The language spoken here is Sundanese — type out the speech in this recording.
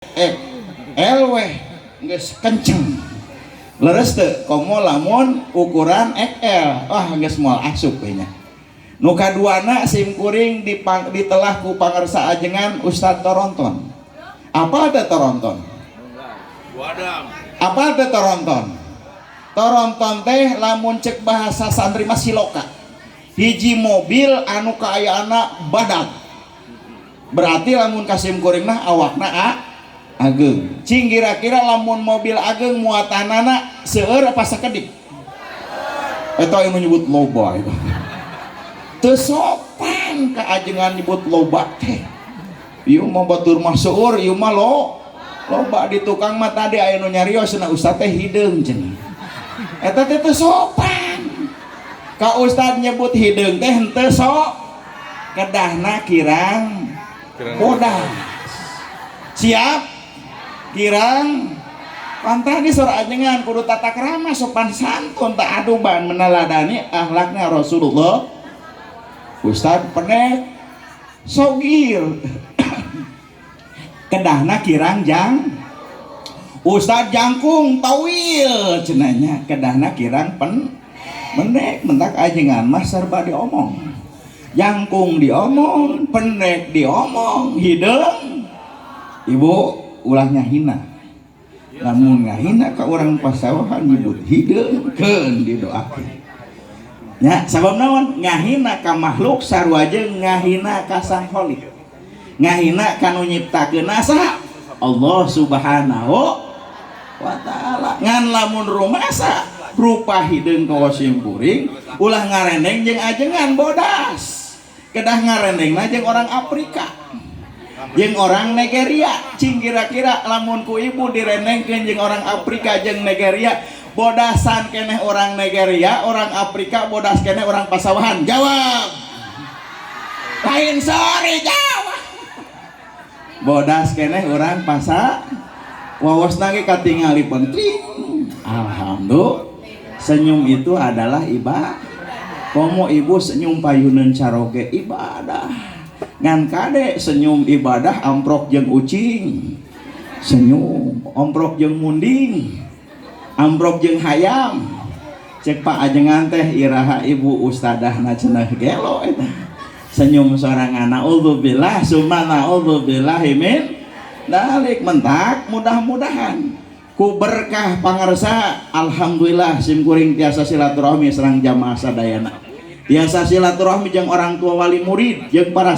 XL weh, geus kenceng. Leres teu? Komo lamun ukuran XL, wah, geus moal asup we nya. Nu kaduana, sim kuring ditelah ku pangersa ajengan Ustad Toronton. Apa teh Toronton? Apa teh Toronton? Toronton teh lamun cek bahasa santri mah siloka. Hiji mobil anu kaayaanna badag, berarti lamun ka sim kuring mah awakna ageng. Cing, kira-kira lamun mobil ageng, muatanana seueur apa sakedik? Eta anu nyebut loba itu teu sopan ka ajengan. Nyebut loba teh, ieu mah batur mah seueur, ieu mah lo loba. Di tukang mah tadi aya nu nyarios cenah, "Ustad teh hideung," cenah. Eta teh teu sopan ka ustad. Nyebut hideung teh henteu sok, kedahna kirang bodas. Siap kirang pan. Tadi surah ajengan kudu tata krama, sopan santun, tak aduban, meneladani akhlaknya Rasulullah. Ustad pendek, sogir, kedahna kirang jang. Ustad jangkung, tawil cenah nya, kedahna kirang pendek. Mentak ajengan mah serba diomong, jangkung diomong, pendek diomong, hideung. Ibu ulah ngahina. Lamun ngahina ka urang pasawahan, nyebut hideung, keun didoakeun nya. Sabab naon? Ngahina ka makhluk sarua jeung ngahina ka Sang Khalik, ngahina ka nu nyiptakeun saha? Allah Subhanahu wa Ta'ala. Ngan lamun rumasa rupa hideung ka kuring, ulah ngarendeng jeung ajengan bodas, kedah ngarendengna jeung orang Afrika, jeung orang Nigeria. Cing, kira-kira lamun ku ibu direndengkeun jeung orang Afrika jeung Nigeria, bodasan keneh orang Nigeria, orang Afrika, bodas keneh orang Pasawahan? Jawab. Lain, sorry, jawab. Bodas keneh orang pasa wawas ge katingali penting. Alhamdulillah, senyum itu adalah ibadah. Komo ibu senyum payuneun caroge, ibadah. Ngan kade, senyum ibadah, amprok jeung ucing senyum, amprok jeung munding, amprok jeung hayam. Cek Pak Ajengan teh, "Iraha ibu ustadahna?" cenah. Gelo eta senyum sorangan. Naudzubillah summa naudzubillahi min dalik. Mentak mudah-mudahan ku berkah pangarsa, alhamdulillah sim kuring tiasa silaturahmi sareng jamaah sadayana, tiasa silaturahmi jeung orang tua wali murid, jeung para